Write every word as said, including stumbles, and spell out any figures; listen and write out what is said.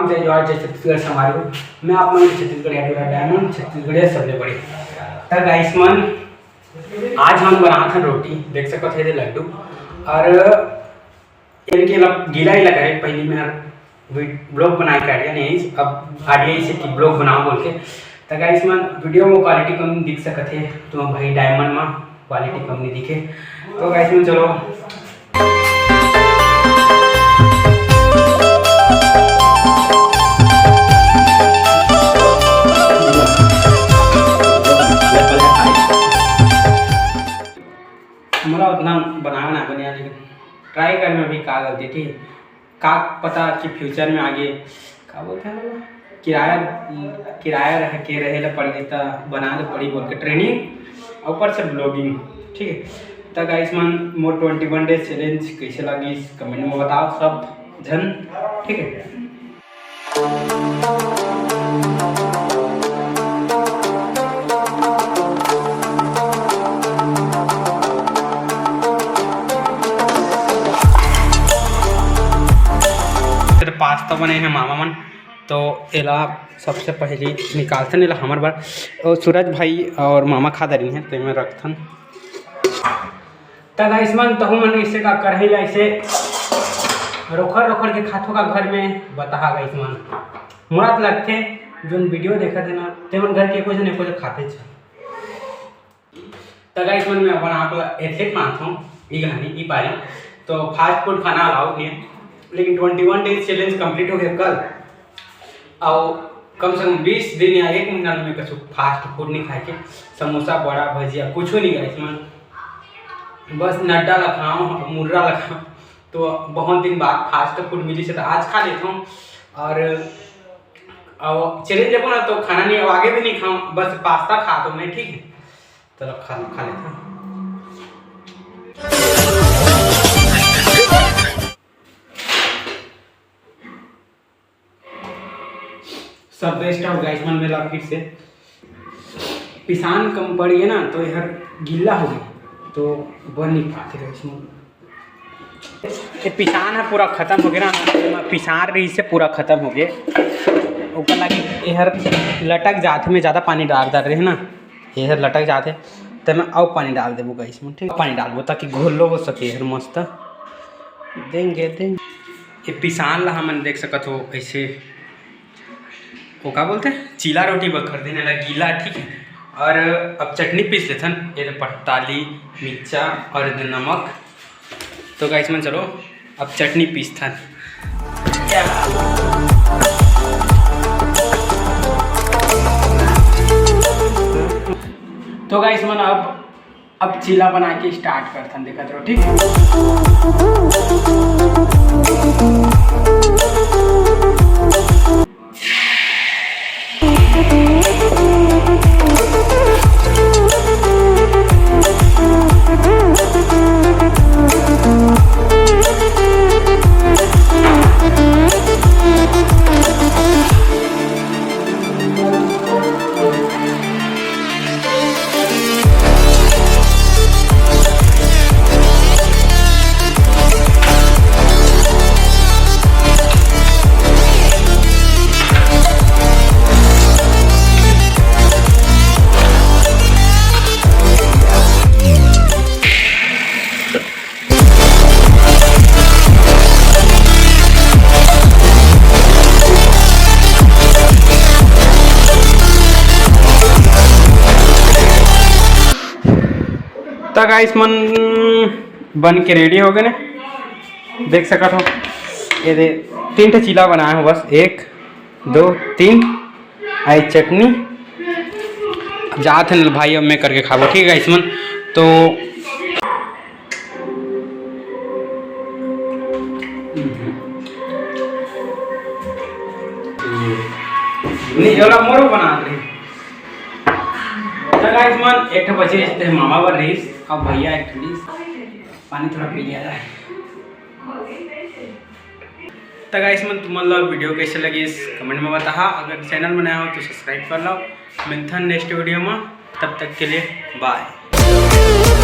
जय जोहार, जय छत्तीसगढ़ संगवारी हो। मैं आप मन के छत्तीसगढ़िया टूरा डायमंड, छत्तीसगढ़िया सबले बड़े। त गाइस मन, आज हम बनात हन रोटी, देख सकत हे, ये लड्डू, और इनके ला गीला ही लगा है। पहली मैं हर वी-, vlog बनाए के idea नहीं है, अब idea इसे कि vlog बनाओ बोल के। त गाइस मन, वीडियो में क्वालिटी कम दिख सकत हे, तो भाई डायमंड में क्वालिटी कम नहीं दिखे। तो गाइस मन, चलो। मोला उतना बनाना ना बने, लेकिन ट्राई कर में भी का गलती, ठीक है? का पता कि फ्यूचर में आगे, का बोलते हैं, किराया, किराया रह के रहे ला पड़ी, त बना ले पड़ी बोल के ट्रेनिंग, ऊपर से ब्लॉगिंग, ठीक है। त गाइस मन, मोर ट्वेंटी वन डेज चैलेंज कैसे लगिस, कमेंट में बताओ सब झन, ठीक है। पास्ता बने हैं मामा मन, तो एला सबसे पहली निकालथन एला हमर बर। और सूरज भाई और मामा खा दरी हैं, तो एमे रखथन। त गाइस मन, तहु मन इसे का करही ला इसे रोखर रोखर के खाथो का घर में, बता गाइस मन। मोला त लगथे जोन वीडियो देखत हे ना, ते मन घर के कुछ न कुछ खाथे छ। त गाइस मन, मैं अपन आप ला एथलीट मानथों, ई कहानी, ई पारी। तो फास्ट फूड खाना अलाउड नहीं है, लेकिन ट्वेंटी वन डेज चैलेंज कंप्लीट हो गया कल। और कम से कम बीस दिन या एक महीना में कछु फास्ट फूड नहीं खाए के, समोसा, बड़ा, भजिया, कुछ नहीं गाइस मन। बस नड्डा ला खाओ, मुर्रा ला खाओ। तो बहुत दिन बाद फास्ट फूड मिली से, तो आज खा लेता हूँ। और, और चैलेंज देखो ना, तो खाना नहीं, आगे भी नहीं खाऊँ, बस पास्ता खा तो मैं, ठीक है। चलो खा, खा लेता हूँ। सब वेस्ट हो गाइस मन, मेला फिर से पिसान कम पड़ गया ना, तो एहर गिल्ला हो गया, तो बन नहीं पाते गाइस मन। ये पिसान है पूरा खत्म हो गया ना, पिसान रही से पूरा खत्म हो गया। ऊपर लगी एहर लटक जाते में ज़्यादा पानी डाल डाल रहे हैं ना, एहर लटक जाते, तो मैं अउ पानी डाल देबो गाइस मन, ठीक, पानी डालबो ताकि घोलो हो सके एहर मस्त। देंगे, देंगे। ये पिसान ला हमन देख सकत हो, ऐसे वो का बोलते हैं, चीला रोटी बर खरीदे ने ला गीला, ठीक है। और अब चटनी पीस लेथन, ये दे पत्ताली, मिर्चा और ये दे नमक। तो गाइस मन चलो अब चटनी पीसथन। तो गाइस मन अब अब चीला बना के स्टार्ट करथन, देखत रहो, ठीक है। त गाइस मन बन के रेडी हो गए ने, देख सकत हो। ये दे तीन ठे चीला बनाए हो, बस एक, दो, तीन। आई चटनी। अब जात हन भाई, अब मैं करके खाबो, ठीक है गाइस मन। तो नहीं, जोला मोरो बना दे। तो गाइस मन, एक ठो बचे जैसे मामा बर रहीस, अब भैया एक ठो रहीस, पानी थोड़ा पी लिया जाए। तो गाइस मन, तुमन ला वीडियो कैसे लगिस, कमेंट में बताहा। अगर चैनल में नया हो तो सब्सक्राइब कर लो। मिलथन नेक्स्ट वीडियो में, तब तक के लिए बाय।